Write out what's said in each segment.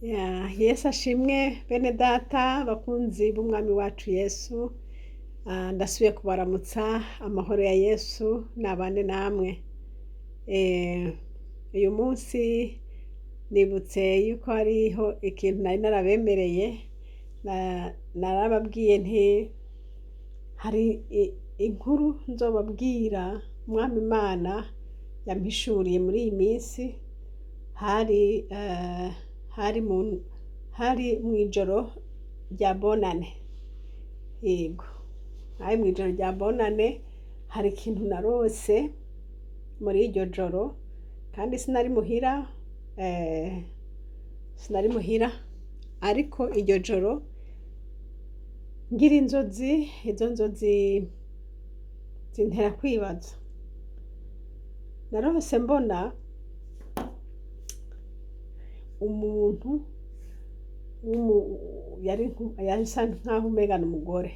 Ya, Yesu ashimwe bene data bakunzi b'umwami wacu Yesu. Ah, ndasubiye kubaramutsa amahoro ya Yesu nabane namwe. Uyu munsi nibutse yuko hariho ikintu nari narabemereye, narababwiye nti hari inkuru nzobabwira Umwami Imana yampishuriye muri iyi minsi, hari hari mu hari mw'ijoro rya bonane. Yego, hari mw'ijoro rya bonane, hari ikintu narose muri iryo joro, kandi sinari muhira, sinari muhira, ariko iryo joro ngira inzozi, izo nzozi zintera kwibaza. Narose mbona umuntu yasa nkaho umenga n'umugore,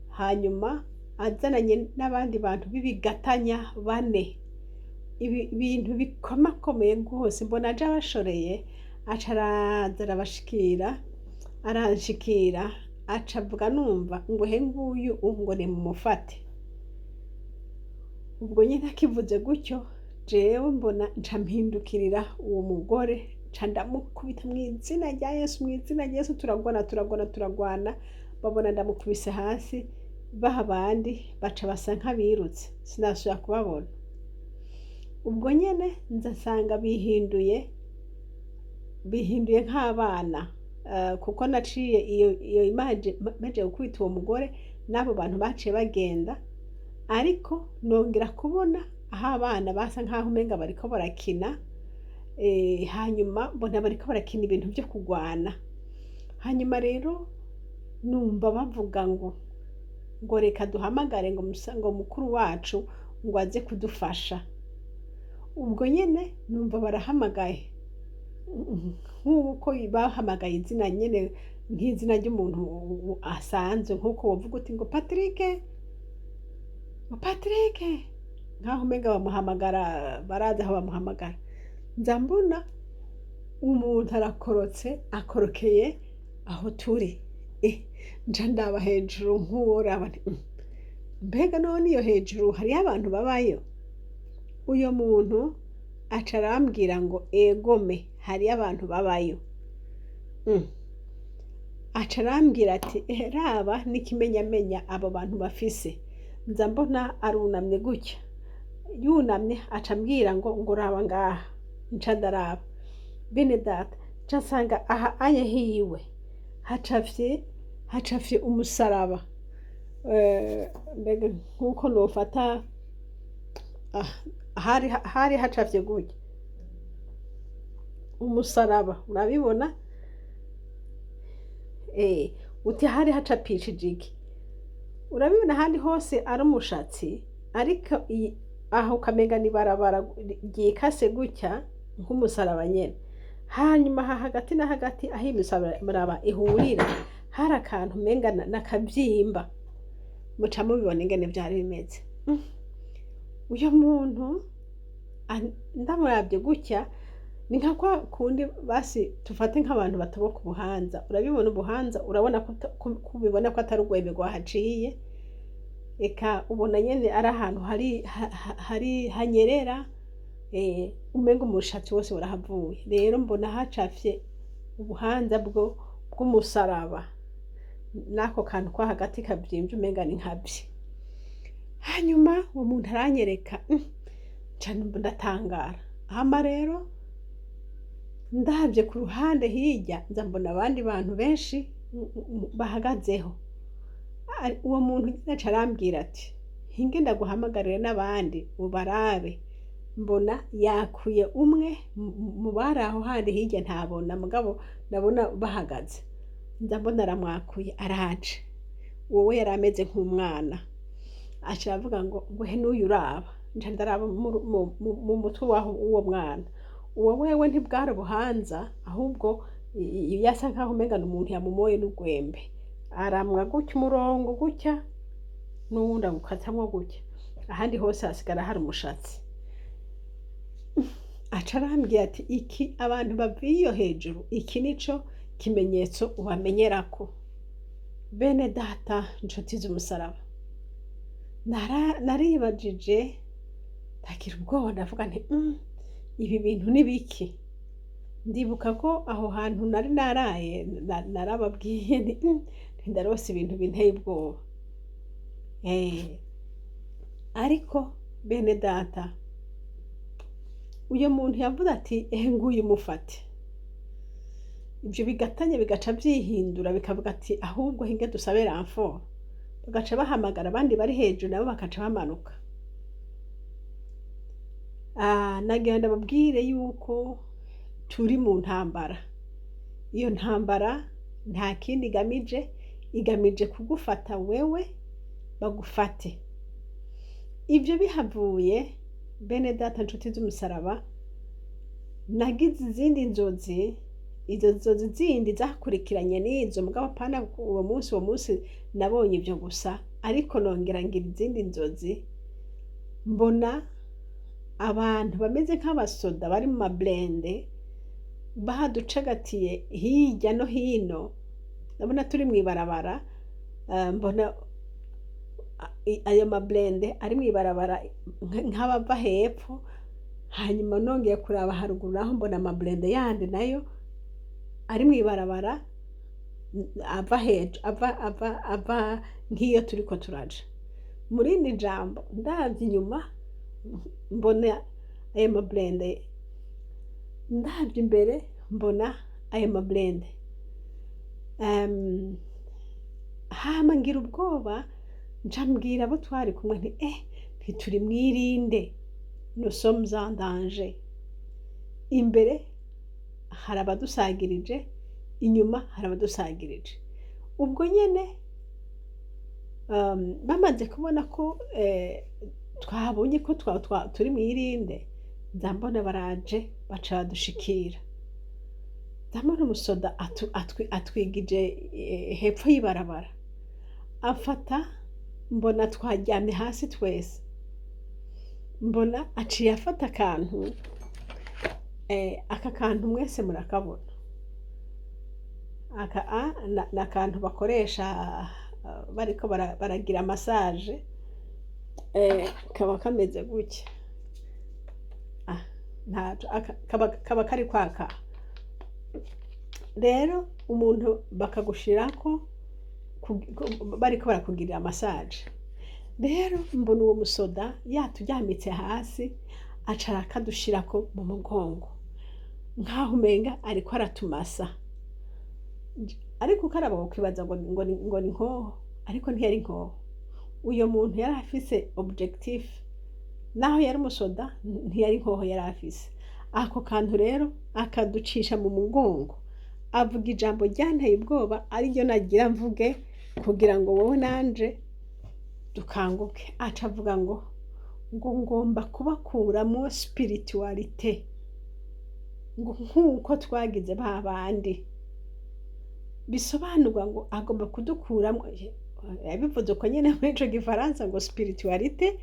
hanyuma azananye n'abandi bantu b'ibigatanya bane, ibintu bikomakomeye rwose, mbona aje abashoreye, aca araza arabashikira, aranshikira, aca avuga numva ngo ehe nguyu ngo nimumufate. Ubwo nyene akivuze gutyo, jewe mbona nca mpindukirira uwo mugore, nca ndamukubita mw'izina rya Yesu, mw'izina rya Yesu, turagwana, turagwana, turagwana, babona ndamukubise hasi, ba bandi baca basa nk'abirutse, sinasubira kubabona. Ubwo nyene nza nsanga bihinduye nk'abana, kuko naciye iyo image maze gukubita uwo mugore, n'abo bantu baciye bagenda, ariko nongera kubona aho abana basa nk'aho umenga bariko barakina, hanyuma mbona bariko barakina ibintu vyo kugwana. Hanyuma rero numva bavuga ngo reka duhamagare ngo mukuru wacu ngo aze kudufasha. Ubwo nyene numva barahamagaye, nk'uko bahamagaye izina nyene, nk'izina ry'umuntu asanzwe, nk'uko wovuga uti ngo Patrick, ngo Patrick, nkaho umenga bamuhamagara, barazi aho bamuhamagara. Nza mbona umuntu arakorotse, akorokeye aho turi. Nca ndaba hejuru nk'uworaba nti mbega none iyo hejuru hariyo abantu babayo? Uyo muntu aca arambwira ngo egome, hariyo abantu babayo. Aca arambwira ati raba n'ikimenyamenya abo bantu bafise. Nza mbona arunamye gutya, yunamye aca ambwira ngo raba ngaha. Nca ndaraba, bene data, nca nsanga aha anye hiwe hacafye umusaraba. Mbega nkuko nofata, hari hacafye gutya umusaraba, urabibona? Uti hari hacapishije iki? Urabibona ahandi hose ari umushatsi, ariko aho ukamenga n'ibarabara ryikase gutya nk'umusaraba nyene. Hanyuma aha hagati na hagati aho imisaraba ihurira hari akantu umenga n'akavyimba, muca mubibona ingene vyari bimeze. Uyo muntu ndamuravye gutya, ni nka kwa kundi basi tufate nk'abantu batoboka ubuhanza, urabibona ubuhanza, urabona ko ubibona ko atari urwembe rwahaciye, eka ubona nyene ari ahantu hari hanyerera, umenga umushatsi wose warahavuye. Rero mbona hacafye ubuhanza bwo bw'umusaraba, n'ako kantu ko hagati kavyimvye umenga ni nkavye. Hanyuma uwo muntu aranyereka, nca ndatangara. Hama rero ndavye ku ruhande hirya, nza mbona abandi bantu benshi bahagazeho. Uwo muntu nyene aca arambwira ati hinge ndaguhamagarire n'abandi ubarabe. Mbona yakuye umwe mu bari aho handi hirya, ntabona, mugabo ndabona bahagaze. Nza mbona aramwakuye araje. Uwo we yari ameze nk'umwana, aca aravuga ngo he n'uyu uraba. Nca ndaraba mu mutwe w'uwo mwana. Uwo wewe ntibwari ubuhanza, ahubwo yasa nkaho umenga n'umuntu yamumoye n'urwembe, aramwa gutya umurongo gutya, n'uwundi awukatamwo gutya, ahandi hose hasigara hari umushatsi. Aca arambwira ati: "Iki abantu bavuye iyo hejuru, iki nico kimenyetso ubamenyerako." Bene data, nshuti z'umusaraba, naribajije, ndagira ubwoba, ndavuga nti: Ibi bintu ni biki?" Ndibuka ko aho hantu nari naraye narababwiye nti: Ndarose ibintu binteye ubwoba." Ariko bene data, uyo muntu yavuze ati: "Ehe, nguyu mufate." Ibyo bigatanya, bigaca byihindura, bikavuga ati: "Ahubwo hinge dusabe renfort." Bagaca bahamagara abandi bari hejuru, nabo bakaca bamanuka. Nagira ndababwire yuko turi mu ntambara. Iyo ntambara nta kindi igamije, igamije kugufata wewe, bagufate. Ibyo bihavuye, bene data, nshuti z'umusaraba, nagize izindi nzozi. Izo nzozi zindi zakurikiranye n'izo, mugabo apana uwo munsi. Uwo munsi nabonye ibyo gusa, ariko nongera ngira izindi nzozi, mbona abantu bameze nk'abasoda bari mu ma blindés, baducagatiye hirya no hino. Ndabona turi mu ibarabara, mbona ayo ma blindés ari mu ibarabara nk'abava hepfo. Hanyuma nongeye kuraba haruguru naho, mbona ama blindés yandi nayo ari mu ibarabara, ava hejuru, ava nk'iyo turiko turaja. Mu rindi jambo, ndavye inyuma mbona ayo ma blindés, ndavye imbere mbona ayo ma blindés. Hama ngira ubwoba, nca mbwira abo twari kumwe nti: "Ntituri mwirinde, nous sommes en danger. Imbere hari abadusagirije, inyuma hari abadusagirije." Ubwo nyene bamaze kubona ko twabonye ko turi mwirinde, nza mbona baraje, baca badushikira. Nza mbona umusoda atwigije hepfo y'ibarabara, afata, mbona twaryamye hasi twese, mbona aciye afata akantu, aka kantu mwese murakabona, aka ni akantu bakoresha bariko baragira massage, kaba kameze gutya. Ntaco kaba kari kwaka. Rero umuntu bakagushirako bariko barakugirira massage. Rero mbona uwo musoda yaturyamitse hasi, aca arakadushirako mu mugongo, nkaho umenga ariko aratumasa. Ariko ukaraba wokwibaza ngo ni nkoho, ariko ntiyari nkoho. Uyo muntu yari afise objectif, naho yari umusoda, ntiyari nkoho yari afise. Ako kantu rero akaducisha mu mugongo, avuga ijambo ryanteye ubwoba, ariryo nagira mvuge kugira ngo wowe nanje dukanguke. Aca avuga ngo ngomba kubakuramwo spiritualité, ngo nk'uko twagize ba bandi. Bisobanurwa ngo agomba kudukuramwo, yabivuze uko nyene muri ico gifaransa, ngo spiritualité,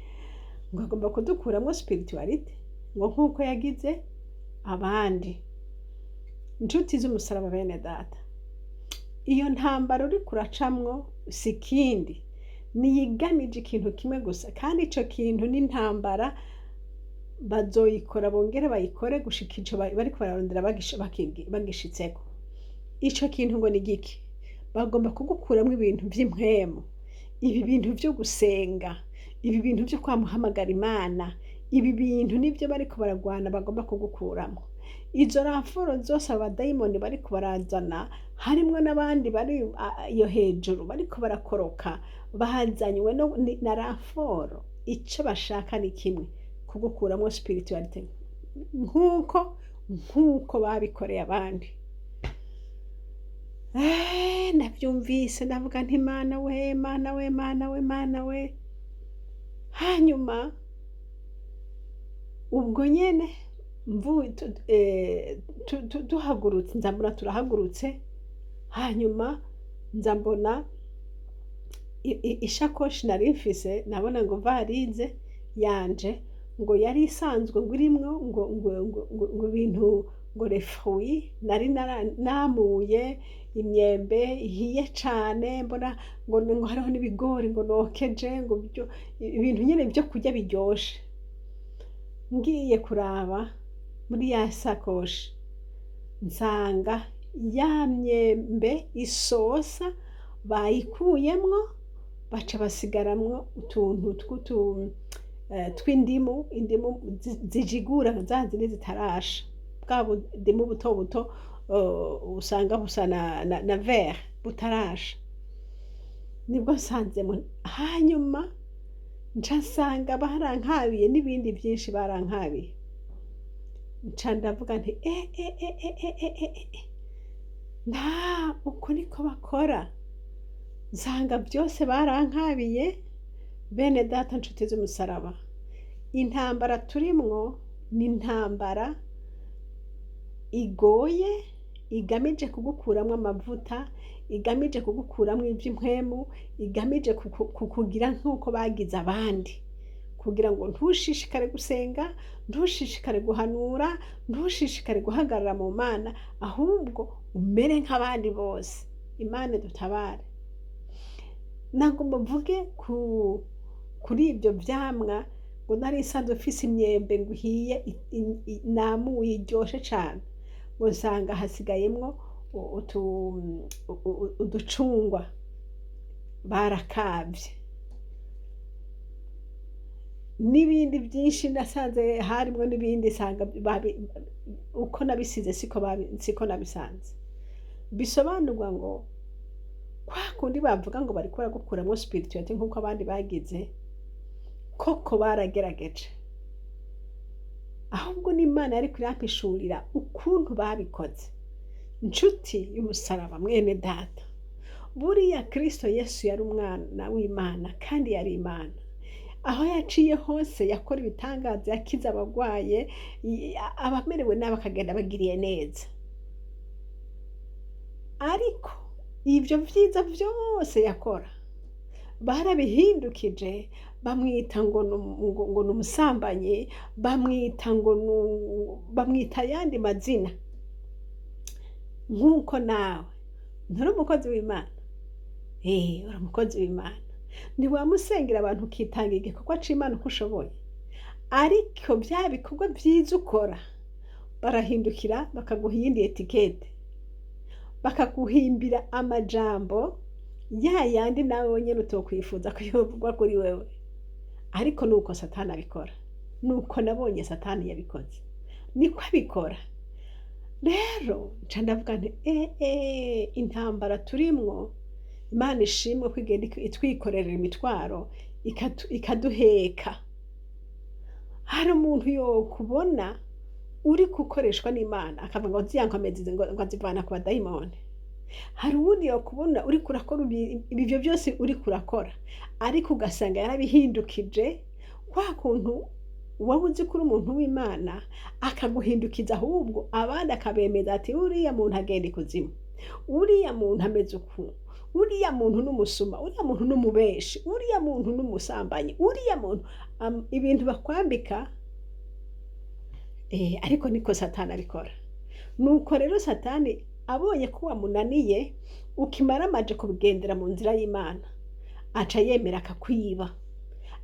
ngo agomba kudukuramwo spiritualité, ngo nk'uko yagize abandi. Inshuti z'umusaraba, bene data, iyo ntambara uriko uracamwo si ikindi, niyigamije ikintu kimwe gusa, kandi ico kintu n'intambara bazoyikora, bongere bayikore gushika ico bariko bararondera bagishitseko. Ico kintu ngo ni giki? Bagomba kugukuramwo ibintu vy'impwemu, ibi bintu vyo gusenga, ibi bintu vyo kwamuhamagara Imana. Ibi bintu nivyo bariko baragwana, bagomba kugukuramwo. Izo renforts zose abadayimoni bariko barazana, harimwo n'abandi bari iyo hejuru bariko barakoroka, bazanywe na renfort. Ico bashaka ni kimwe: kugukuramwo spiritualité, nk'uko babikoreye abandi. Ndavyumvise, ndavuga nti: "Mana we, Mana we, Mana we, Mana we!" Hanyuma ubwo nyene duhagurutse, nza mbona turahagurutse. Hanyuma nza mbona ishakoshi nari mfise, nabona ngo valise yanje. Ngo yari isanzwe ngo irimwo ngo ibintu ngo les fruits nari namuye, imyembe ihiye cane, mbona ngo hariho n'ibigori ngo nokeje, ngo ibintu nyene vyo kurya biryoshe. Ngiye kuraba muri ya sakoshi, nsanga ya myembe isosa bayikuyemwo, baca basigaramwo utuntu tw'indimu, indimu zijigura, za zindi zitarasha, bwa budimu buto buto usanga busa na vert, butarasha, nibwo nsanzemwo. Hanyuma nca nsanga barankabiye n'ibindi vyinshi barankabiye. Nca ndavuga nti: "E e e e e e e e, nta uku niko bakora." Nsanga vyose barankabiye. Bene data, nshuti z'umusaraba, intambara turimwo ni intambara igoye, igamije kugukuramwo amavuta, igamije kugukuramwo ivy'impwemu, igamije kukugira nk'uko bagize abandi, kugira ngo ntushishikare gusenga, ntushishikare guhanura, ntushishikare guhagarara mu Mana, ahubwo umere nk'abandi bose. Imana dutabare. Nagomba mvuge kuri ibyo vyamwa ngo nari nsanzwe mfise imyembe ngo ihiye namuye, iryoshe cane, ngo nsanga hasigayemwo uducungwa barakavye n'ibindi byinshi nasanze harimwo n'ibindi, nsanga uko nabisize siko nabisanze. Bisobanurwa ngo kwa kundi bavuga ngo bariko baragukuramwo spiritualité nk'uko abandi bagize, koko baragerageje. Ahubwo n'Imana yariko irampishurira ukuntu babikoze. Nshuti y'umusaraba, mwene data, buriya Kristo Yesu yari umwana w'Imana kandi yari Imana. Aho yaciye hose yakora ibitangaza, yakiza abagwaye, abamerewe nabi akagenda abagiriye neza. Ariko ibyo vyiza vyose yakora barabihindukije, bamwita ngo ni umusambanyi, bamwita ngo bamwita ayandi mazina. Nk'uko nawe nturi umukozi w'Imana, uri umukozi w'Imana, ntiwamusengera abantu, ukitanga igikorwa c'Imana uko ushoboye, ariko bya bikorwa vyiza ukora barahindukira bakaguha iyindi étiquette, bakaguhimbira amajambo ya yandi nawe wenyine utokwifuza ko yovugwa kuri wewe. Ariko nuko Satani abikora, nuko nabonye Satani yabikoze, niko abikora. Rero nca ndavuga nti: Intambara turimwo, Imana ishimwe ko igenda itwikorerera imitwaro, ikaduheka." Hari umuntu yokubona uri gukoreshwa n'Imana akavuga ngo ziriya nkomezi ngo azivana ku badayimoni. Hari uwundi yokubona uriko urakora ibyo byose uriko urakora, ariko ugasanga yarabihindukije kwa kuntu wowe uzi ko uri umuntu w'Imana, akaguhindukiza ahubwo abandi akabemeza ati: "Uriya muntu agenda ikuzimu, uriya muntu ameze uku, uriya muntu n'umusuma, uriya muntu n'umubeshi, uriya muntu n'umusambanyi, uriya muntu." Ibintu bakwambika, ariko niko Satani abikora. Nuko rero Satani abonye ko wamunaniye, ukimara amaje kubigendera mu nzira y'Imana, aca yemera akakwiba,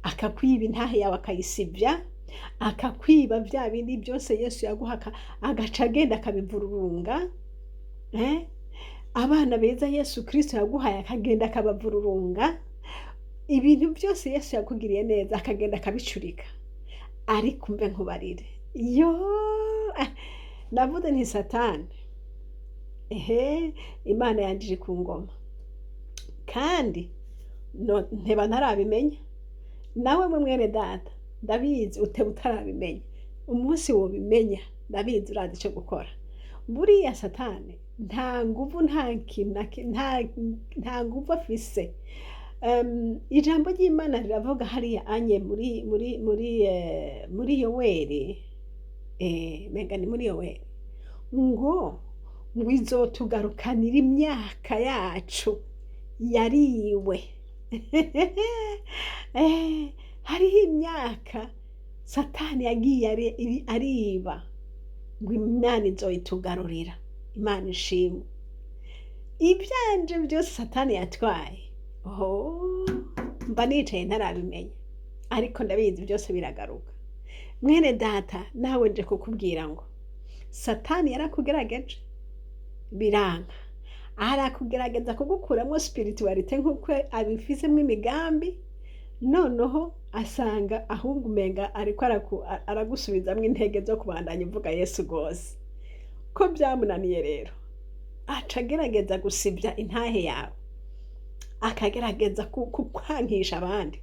akakwiba intahe yawe, akayisivya, akakwiba bya bindi byose Yesu yaguha, agaca agenda akabivururunga. Abana beza Yesu Kristo yaguhaye akagenda akabavururunga, ibintu byose Yesu yakugiriye neza akagenda akabicurika. Ariko mbe nkubarire yo, navuze nti: "Satani, ehe, Imana yanjije ku ngoma." Kandi nteba ntarabimenya. Nawe mwe mwene data, ndabizi uteba utarabimenya. Umunsi wobimenya, ndabizi urazi icyo gukora. Buriya Satani nta nguvu, nta kintu nta nguvu afise. Ijambo ry'Imana riravuga hariya anye muri Yoweri, menga ni muri Yoweri, ngo izotugarukanira imyaka yacu yariwe. Hariho imyaka Satani yagiye ariba ngo Imana izoyitugarurira. Imana ishimwe. Ibyanje byose Satani yatwaye, oh, mba nicaye ntarabimenya, ariko ndabizi byose biragaruka. Mwene data, nawe nje kukubwira ngo Satani yarakugerageje biranga, arakugerageza kugukuramo spiritualité nk'uko abifisemo imigambi. Noneho asanga ahubwo umenga ariko aragusubizamo intege zo kubandanya uvuga Yesu rwose. Ko byamunaniye rero, aca agerageza gusibya intahe yawe, akagerageza kukwankisha abandi.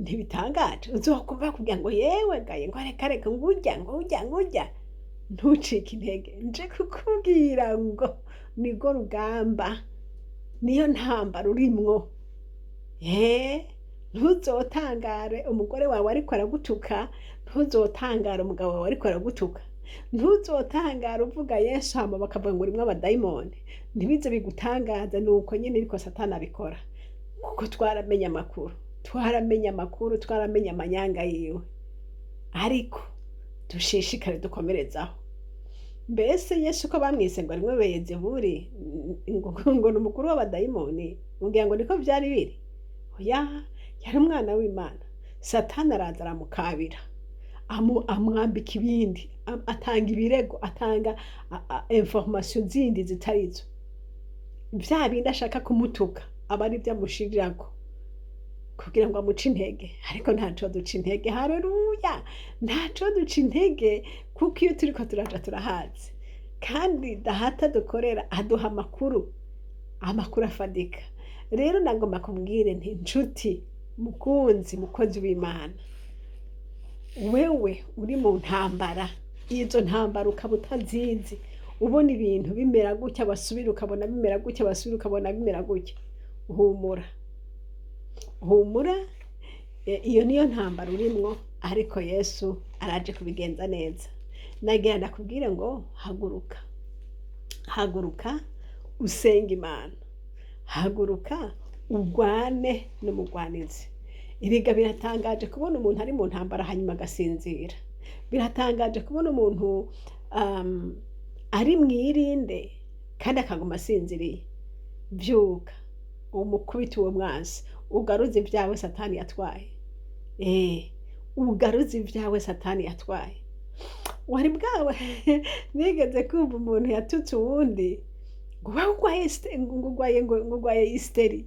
Ntibitangaje uzokumva kugira ngo yewe gaye, ngo reka reka, ngo ujya, ngo ujya, ngo ujya. Ntucike intege. Nje kukubwira ngo nirwo rugamba, niyo ntambara urimwo. Ntuzotangare umugore wawe ariko aragutuka, ntuzotangare umugabo wawe ariko aragutuka, ntuzotangare uvuga Yesu hama bakavuga ngo urimwo abadayimoni. Ntibize bigutangaza, ni uko nyine ariko Satani abikora, kuko twaramenye amakuru, twaramenye amakuru, twaramenye amanyanga yiwe. Ariko dushishikare dukomerezaho. Mbese Yesu ko bamwise ngo arimwe Beyezebuli, ngo ni umukuru w'abadayimoni, ugira ngo niko byari biri? Oya, yari umwana w'Imana. Satani araza aramukabira, amwambika ibindi, atanga ibirego, atanga information zindi zitarizo. Bya bindi ashaka kumutuka aba ari byo amushirirako kugira ngo amuce intege. Ariko ntaco duca intege. Haleluya! Ntaco duca intege, kuko iyo turiko turaja turahazi, kandi Data dukorera aduha amakuru, amakuru afadika. Rero nagomba kubwire nti: nshuti mukunzi, mukozi w'Imana, wewe uri mu ntambara, izo ntambara ukaba utazizi, ubona ibintu bimera gutya, basubira ukabona bimera gutya, basubira ukabona bimera gutya, humura, humura. Iyo niyo ntambara urimwo, ariko Yesu araje kubigenza neza. Nagira ndakubwire ngo haguruka, haguruka usenga Imana, haguruka urwane n'umugwanizi. Erega biratangaje kubona umuntu ari mu ntambara hanyuma agasinzira. Biratangaje kubona umuntu ari mwirinde kandi akaguma asinziriye. Byuka umukubite uwo mwansi, ugaruze ibyawe Satani yatwaye. Ugaruze ibyawe Satani yatwaye. Wari bwawe nigeze kumva umuntu yatutse uwundi ngo wowe urwaye ngo urwaye, ngo urwaye hystérie,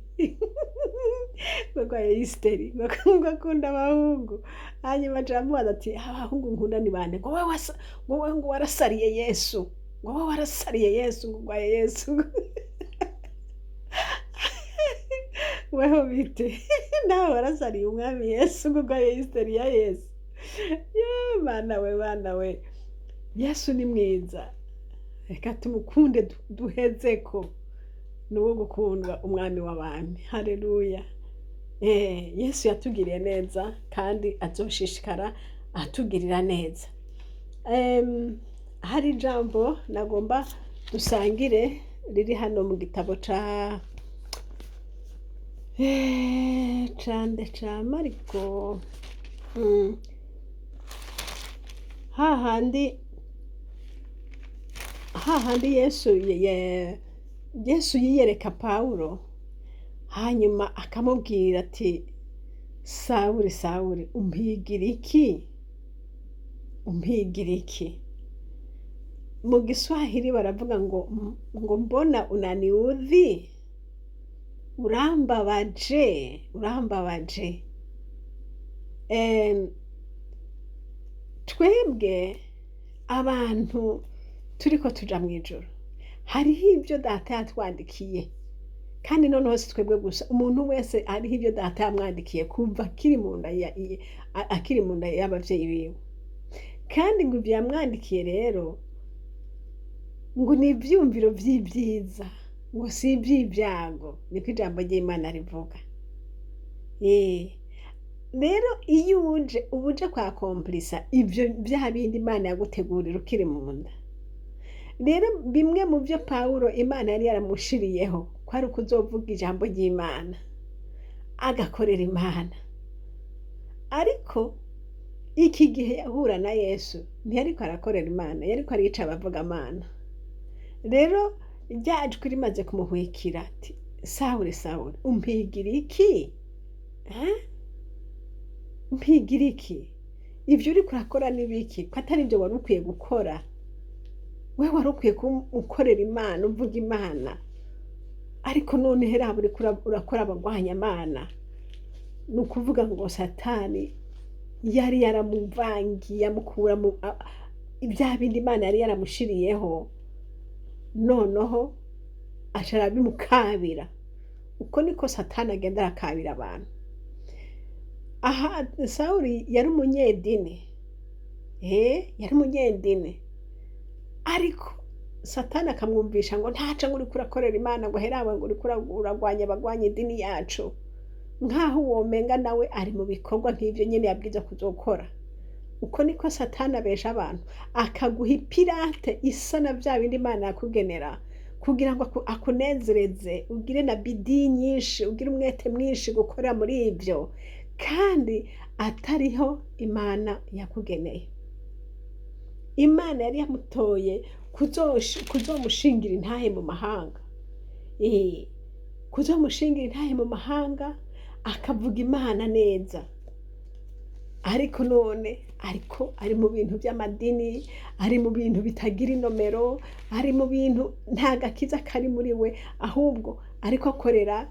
ngo urwaye hystérie, ngo akunda abahungu. Hanyuma aca aramubaza ati: "Abahungu nkunda ni bande?" Ngo wowe ngo wowe ngo warasariye Yesu, ngo wowe warasariye Yesu, ngo urwaye Yesu. Weho bite? Nawe warasariye umwami Yesu ngo urwaye hystérie ya Yesu? Ye bana we, bana we, Yesu ni mwiza, reka tumukunde duhezeko ni uwo gukundwa, umwami w'abami. Haleluya! Yesu yatugiriye neza kandi azoshishikara atugirira neza. Hari ijambo nagomba dusangire riri hano mu gitabo ca cande ca Mariko. Hahandi, hahandi Yesu yiyereka Pawulo, hanyuma akamubwira ati: "Sawuli, Sawuli, umpigira iki? Umpigira iki?" Mu Giswahili baravuga ngo "Mbona unaniudhi?" Urambabaje, urambabaje. Twebwe abantu turiko tuja mw'ijuru, hariho ibyo Data yatwandikiye. Kandi noneho si twebwe gusa, umuntu wese hariho ibyo Data yamwandikiye kuva akiri mu nda akiri mu nda y'abavyeyi biwe. Kandi ngo ibyo yamwandikiye rero ngo ni ivyumviro vy'ivyiza, ngo si ivy'ibyago, niko ijambo ry'Imana rivuga. Rero iyo uje, uba uje kwacomplisa ivyo vya bindi Imana yagutegurira ukiri mu nda. Rero bimwe mu byo Pawulo Imana yari yaramushiriyeho ko ari ukuzovuga ijambo ry'Imana, agakorera Imana. Ariko Iki gihe yahura na Yesu ntiyariko arakorera Imana, yariko arica abavugamana. Rero rya jwi rimaze kumuhwikira ati: "Sawuli, Sawuli, umpigira iki? Eh? Umpigira iki? Ivyo uriko urakora ni biki? Ko atari ivyo wari ukwiye gukora? We wari ukwiye kuba ukorera Imana, uvuga Imana, ariko none raba uriko urakora abagwanyamana." Ni ukuvuga ngo Satani yari yaramuvangiye, amukura mu bya bindi Imana yari yaramushiriyeho, noneho aca arabimukabira. Uko niko Satani agenda arakabira abantu. Aha Sawuli yari umunyedini, yari umunyedini, ariko Satani akamwumvisha ngo ntaco, ngo uriko urakorera Imana, ngo herawe, ngo uriko uragwanya abagwanya idini yacu, nkaho womenga nawe ari mu bikorwa nk'ivyo nyene yabwiza kuzokora. Uko niko Satani abesha abantu, akaguha ipirate isa na vya bindi Imana yakugenera, kugira ngo akunezereze, ugire na bidii nyinshi, ugire umwete mwinshi gukora muri ivyo, kandi atariho Imana yakugeneye. Imana yari yamutoye kuzomushingira intahe mu mahanga, kuzomushingira intahe mu mahanga, akavuga Imana neza. Ariko none ariko ari mu bintu by'amadini, ari mu bintu bitagira inomero, ari mu bintu nta gakiza kari muri we, ahubwo ariko akorera,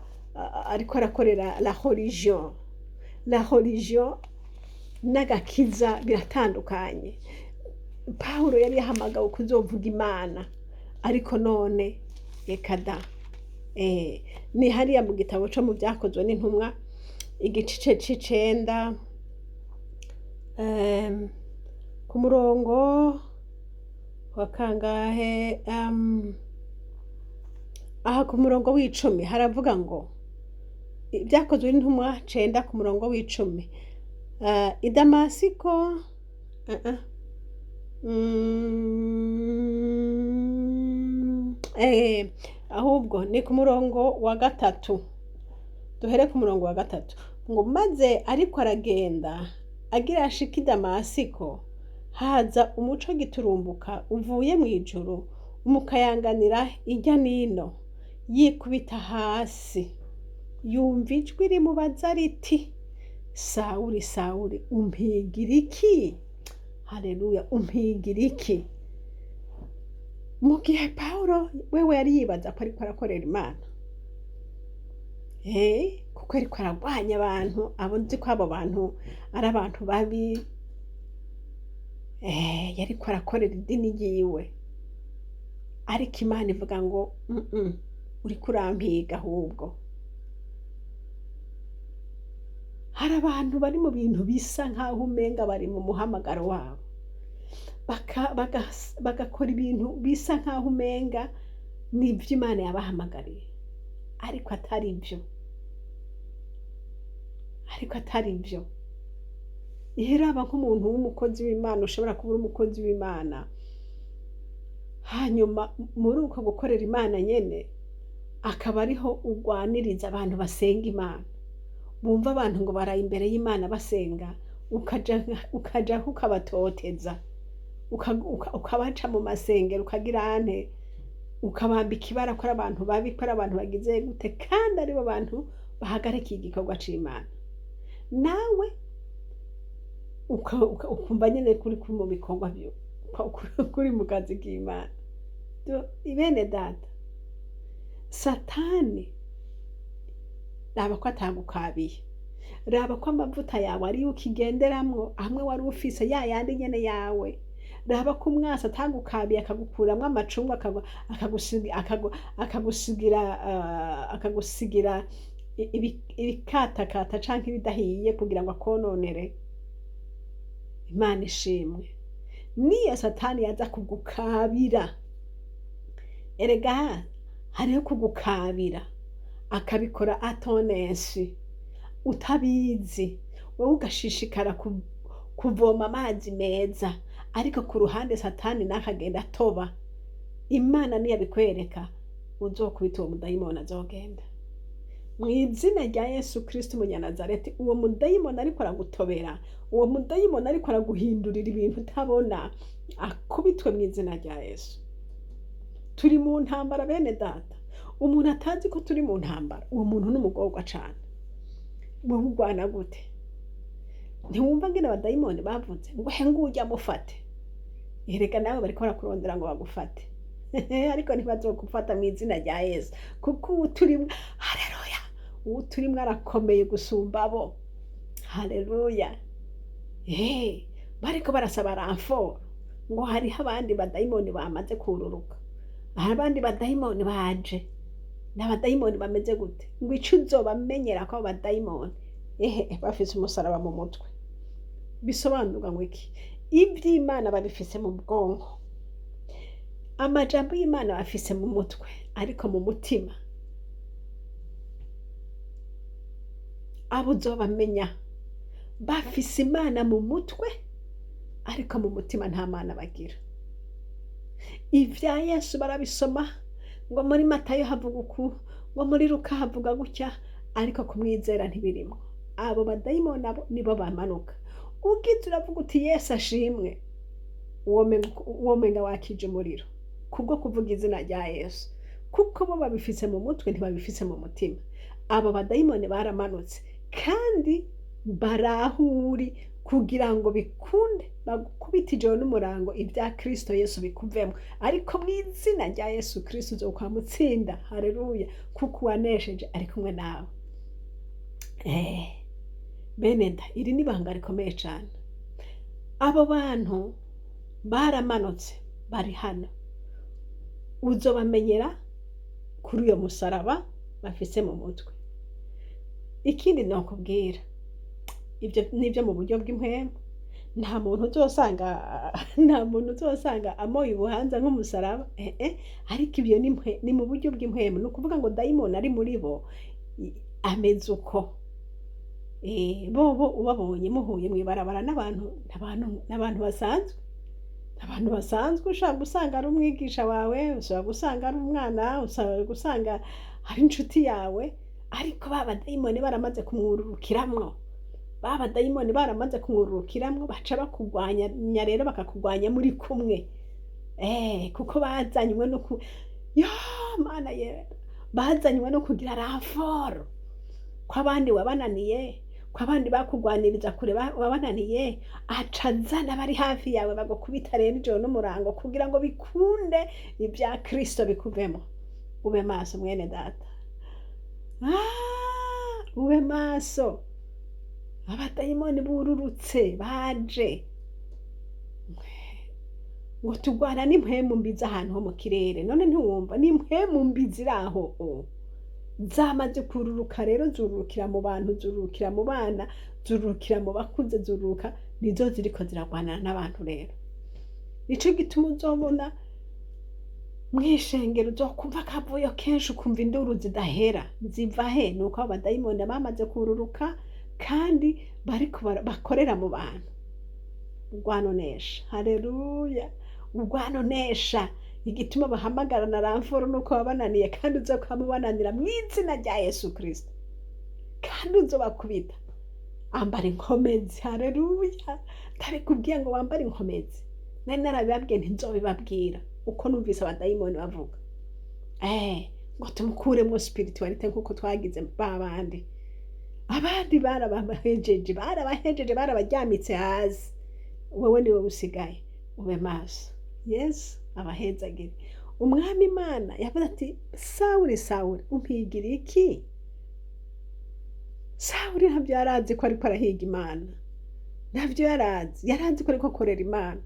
ariko arakorera la religion. La religion n'agakiza biratandukanye. Pawulo yari yahamagawe kuzovuga Imana, ariko none reka da. Ni hariya mu gitabo co mu Vyakozwe n'Intumwa, igice c'icenda, ku murongo wa kangahe? Aha ku murongo w'10 haravuga ngo, Ibyakozwe n'Intumwa 9 ku murongo w'10, i Damasiko, ahubwo ni ku murongo wa 3, duhere ku murongo wa 3, ngo: "Maze ariko aragenda agira ashike i Damasiko, haza umuco giturumbuka uvuye mu ijuru, umukayanganira irya nino. Yikubita hasi, yumva ijwi rimubaza riti: 'Sawuli, Sawuli, umpigira iki?'" Haleluya! Umpigira iki? Mu gihe Pawulo wewe yari yibaza ko ariko arakorera Imana, kuko ariko aragwanya abantu, abo nzi ko abo bantu ari abantu babi, yariko arakorera idini ryiwe, ariko Imana ivuga ngo: Uriko urampiga." Ahubwo hari abantu bari mu bintu bisa nk'aho umenga bari mu muhamagaro wabo, bagakora ibintu bisa nk'aho umenga nibyo Imana yabahamagariye, ariko atari byo, ariko atari byo. Iheraba nk'umuntu w'umukozi w'Imana, ushobora kuba uri umukozi w'Imana, hanyuma muri uko gukorera Imana nyene akaba ariho ugwaniriza abantu basenga Imana, bumva abantu ngo baraye imbere y'Imana basenga, ukajaho ukabatoteza, ukabaca mu masengero, ukagira ante, ukabambika ibara ko ari abantu babi, ko ari abantu bagize gute, kandi aribo bantu bahagarikiye igikorwa c'Imana. Nawe ukumva nyene kuri mu bikorwa kuri mu kazi k'Imana. Bene data, Satani raba ko atagukabiye, raba ko amavuta yawe ariyo ukigenderamwo, amwe wari ufise, ya yandi nyene yawe. Raba ko umwasi atagukabiye akagukuramwo amacungwa, akagusigira ibikatakata canke ibidahiye kugira ngo akononere. Imana ishimwe. Niyo Satani yaza kugukabira, erega hariho kugukabira akabikora atonesi utabizi, wowe ugashishikara kuvoma amazi meza, ariko ku ruhande Satani nakagenda atoba. Imana niyabikwereka, uzokubita uwo mudayimoni, azogenda. Mu izina rya Yesu Kristo Umunyanazareti, uwo mudayimoni ariko aragutobera, uwo mudayimoni ariko araguhindurira ibintu utabona, akubitwe mu izina rya Yesu. Turi mu ntambara, bene data. Umuntu atazi ko turi mu ntambara, uwo muntu ni umugorwa cane. Wowe urwana gute? Ntiwumva ngene abadayimoni bavuze ngo he ngujya mufate? Erega nawe bariko barakurondera ngo bagufate, ariko ntibazogufata mu izina rya Yesu, kuko uwo turimwo, haleluya, uwo turimwo arakomeye gusumba abo. Haleluya. Bariko barasaba renfort ngo hariho abandi badayimoni bamaze kururuka, hari abandi badayimoni baje. Ni abadayimoni bameze gute? Ngo ico uzobamenyera ko abo badayimoni, ehe, bafise umusaraba mu mutwe. Bisobanurwa ngo iki? Ivy'Imana babifise mu bwonko, amajambo y'Imana bafise mu mutwe, ariko mu mutima abo uzobamenya bafise Imana mu mutwe, ariko mu mutima nta Mana bagira. Ivya Yesu barabisoma, ngo muri Matayo havuga uku, ngo muri Luka havuga gutya, ariko kumwizera ntibirimwo. Abo badayimoni abo nibo bamanuka. Ugize uravuga uti Yesu ashimwe, uwomenga wakije umuriro kubwo kuvuga izina rya Yesu, kuko bo babifise mu mutwe, ntibabifise mu mutima. Abo badayimoni baramanutse kandi barahuri kugira ngo bikunde bagukubite ijoro n'umurango, ibya Kristo Yesu bikuvemo. Ariko mu izina rya Yesu Kristo uzokwamutsinda. Haleluya, kuko uwanesheje ari kumwe nawe. Bene da, iri ni ibanga rikomeye cyane. Abo bantu baramanutse, bari hano, uzobamenyera kuri uyo musaraba bafise mu mutwe. Ikindi nokubwira, ibyo nibyo mu buryo bw'impwemu, nta muntu uzosanga amoye ubuhanza nk'umusaraba, ariko ibyo ni mu buryo bw'impwemu. Ni ukuvuga ngo dayimoni ari muri bo ameze uko. Bobo ubabonye muhuye mw'ibarabara n'abantu basanzwe, abantu basanzwe. Ushobora gusanga ari umwigisha wawe, ushobora gusanga ari umwana, ushobora gusanga ari inshuti yawe, ariko ba badayimoni baramaze kumwururukiramwo, ba badayimoni baramaze kumwururukiramwo, baca bakugwanya rero, bakakugwanya muri kumwe, kuko bazanywe no ku yo Mana ye, bazanywe no kugira renfort ko abandi wabananiye, ko abandi bakugwaniriza kure wabananiye, aca azana abari hafi yawe bagukubita rero ijoro n'umurango kugira ngo bikunde ibya Kristo bikuvemo. Ube maso, mwene data. Ube maso. Abadayimoni bururutse baje ngo tugwana n'impwemu mbi z'ahantu ho mu kirere. None ntiwumva n'impwemu mbi ziri aho? O zamaze kururuka rero, zururukira mu bantu, zururukira mu bana, zururukira mu bakuze, zururuka, nizo ziriko ziragwanana n'abantu. Rero nico gituma uzobona mw'ishengero uzokumva akavuyo kenshi, ukumva induru zidahera. Ziva he? Nuko abo badayimoni bamaze kururuka kandi bariko bakorera mu bantu. Urwanonesha, haleluya, urwanonesha. Igituma bahamagarana renfort nuko babananiye, kandi uzokwama ubananira mu izina rya Yesu Kristo, kandi uzobakubita. Ambara inkomezi, haleluya. Ndabikubwiye ngo wambare inkomezi. Nari narabibabwiye, ntinzobibabwira uko numvise abadayimoni bavuga, ngo tumukuremwo spiritualité nkuko twagize ba bandi. Abandi barabahejeje, barabahejeje, barabajyamitse hasi. Wewe niwe usigaye. Ube maso. Yesu abahezagire. Umwami Imana yavuze ati: "Sawuli, Sawuli, umpigira iki?" Sawuli ntabyo yarazi ko ariko arahiga Imana, ntabyo yarazi. Yarazi ko ariko akorera Imana,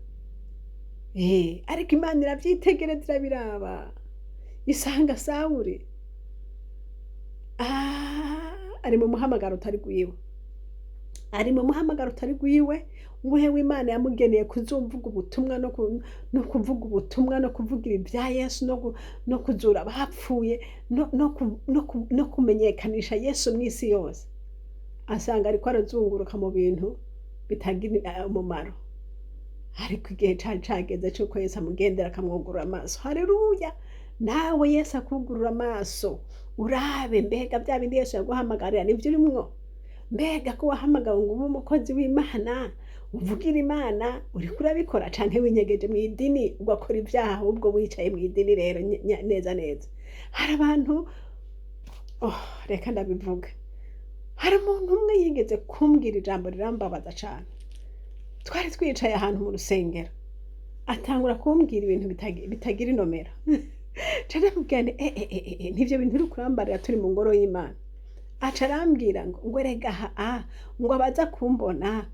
ariko Imana irabyitegereza, irabiraba, isanga Sawuli ari mu muhamagaro utari gwiwe, ari mu muhamagaro utari gwiwe. Wewe Imana yamugeneye kuzumvuga ubutumwa no kuvuga ubutumwa no kuvugira ibya Yesu no kuzura abapfuye no kumenyekanisha Yesu mu isi yose, asanga ariko arazunguruka mu bintu bitagira umumaro. Ariko igihe cari cageze c'uko Yesu amugendera, akamwugurura amaso. Haleluya! Nawe Yesu akugurura amaso. Urabe mbega bya bindi Yesu yaguhamagarira nibyo urimwo? Mbega ko wahamagawe ngo ube umukozi w'Imana, uvugira Imana, uriko urabikora canke winyegeje mu idini ugakora ibyaha, ahubwo wicaye mu idini rero neza neza? Hari abantu, oh, reka ndabivuga, hari umuntu umwe yigeze kumbwira ijambo rirambabaza cane. Twari twicaye ahantu mu rusengero, atangura kumbwira ibintu bitagira inomero. Ca ndamubwira nti: "Ntivyo bintu uri kurambarira, turi mu ngoro y'Imana." Aca arambwira ngo erega aha, ngo abaza kumbona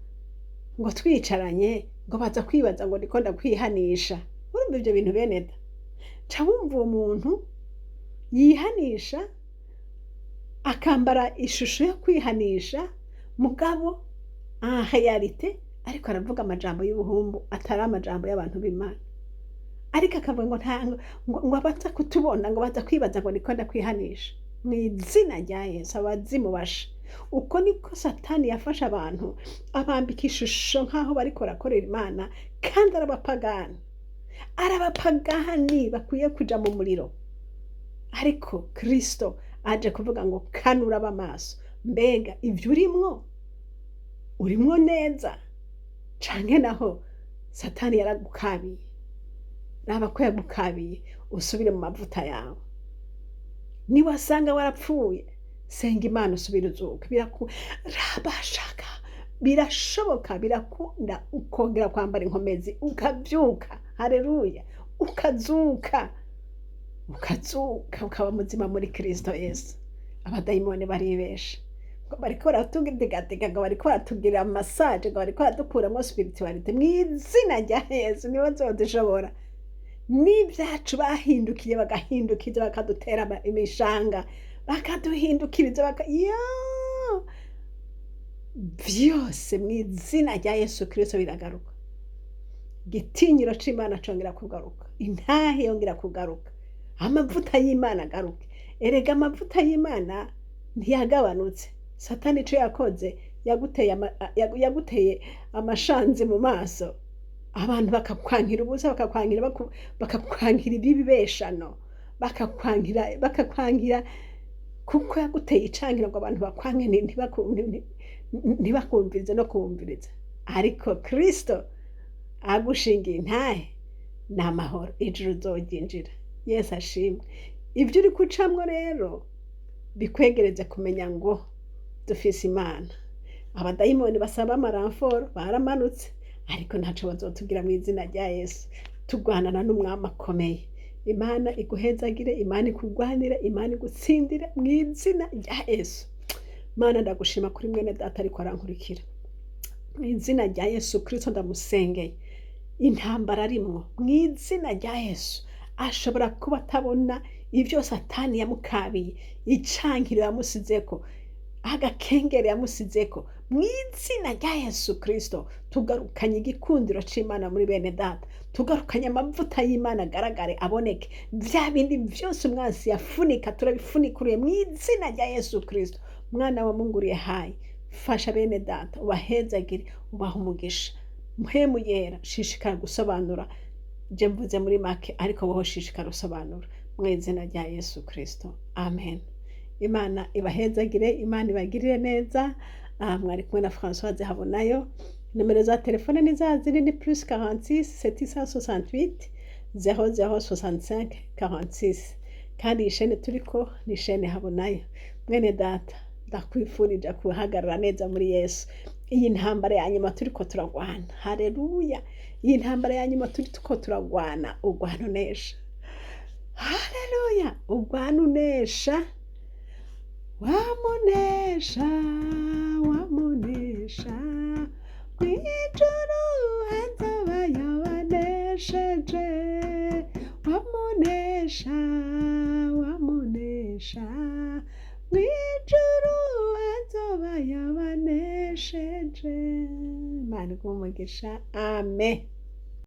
ngo twicaranye, ngo baza kwibaza ngo ndiko ndakwihanisha. Urumva ivyo bintu, bene da? Ca wumva uwo muntu yihanisha, akambara ishusho yo kwihanisha, mugabo en réalité ariko aravuga amajambo y'ubuhumbu, atari amajambo y'abantu b'Imana. Ariko akavuga ngo nta ngo abaza kutubona ngo baza kwibaza ngo niko ndakwihanisha. Mu izina rya Yesu, abazimu basha! Uko niko Satani yafashe abantu, abambika ishusho nk'aho bariko barakorera Imana, kandi ari abapagani, ari abapagani bakwiye kuja mu muriro. Ariko Kristo aje kuvuga ngo kanura amaso, mbega ibyo urimwo, urimwo neza, canke naho Satani yaragukabiye? Raba ko yagukabiye, usubire mu mavuta yawe. Niwasanga warapfuye, senga Imana usubire uzuke. Rabashaka, birashoboka, birakunda, ukongera kwambara inkomezi, ukavyuka. Haleluya! Ukazuka, ukazuka, ukaba muzima muri Kristo Yesu. Abadayimoni baribesha ngo bariko baratudigatega, ngo bariko baratugirira massage, ngo bariko baradukuramwo spiritualité. Mu izina rya Yesu, nibo nzodushobora. N'ibyacu bahindukiye, bagahindukiza, bakadutera imishanga, bakaduhindukiriza, yo vyose, mu izina rya Yesu Kristo biragaruka. Igitinyiro c'Imana congera kugaruka, intahe yongera kugaruka, amavuta y'Imana agaruke. Erega amavuta y'Imana ntiyagabanutse. Satani ico yakoze, yaguteye amashanzi mu maso, abantu bakakwankira ubusa, bakakwankira, bakakwankira ibibeshano, bakakwankira kuko yaguteye icankiro ngo abantu bakwanke, ntibakumvirize no kumviriza. Ariko Kristo agushingiye intahe, ni amahoro, ijuru uzoryinjira. Yesu ashimwe. Ibyo uri gucamwo rero bikwegereze kumenya ngo dufise Imana. Abadayimoni basaba ama renforts baramanutse, ariko ntaco bazotubwira mu izina rya Yesu. Turwanana n'umwami akomeye. Imana iguhezagire, Imana ikugwanire, Imana igutsindire mu izina rya Yesu. Mana, ndagushima kuri mwene data ariko arankurikira. Mu izina rya Yesu Kristo ndamusengeye. Intambara arimwo, mu izina rya Yesu, ashobora kuba atabona ibyo Satani yamukabiye, icankiro yamusizeko, agakengeri yamusizeko. Mu izina rya Yesu Kristo tugarukanye igikundiro c'Imana muri bene data, tugarukanye amavuta y'Imana agaragare, aboneke. Bya bindi byose umwansi yafunika, turabifunikuriye mu izina rya Yesu Kristo. Mwana wa Mungu uriye hayi, fasha bene data, ubahezagire, ubaha umugisha. Mpwemu Yera, shishikara gusobanura. Je mvuze muri make, ariko wowe shishikara usobanura, mu izina rya Yesu Kristo, amen. Imana ibahezagire, Imana ibagirire neza. Mwari kumwe na Françoise Habonayo. Nimero za telefone ni za zindi, ni +46 768 00 65 46. Kandi iyi chaîne turiko ni chaîne Habonayo. Mwene data, ndakwifurije kuhagarara neza muri Yesu. Iyi ntambara ya nyuma turiko turagwana, haleluya, iyi ntambara ya nyuma turiko turagwana, ugwana unesha. Haleluya, ugwana unesha, wamunesha, wamunesha. Mw'ijuru hazoba yabanesheje, wamunesha, wamunesha. Mw'ijuru hazoba yabanesheje. Imana iguhe umugisha, amen.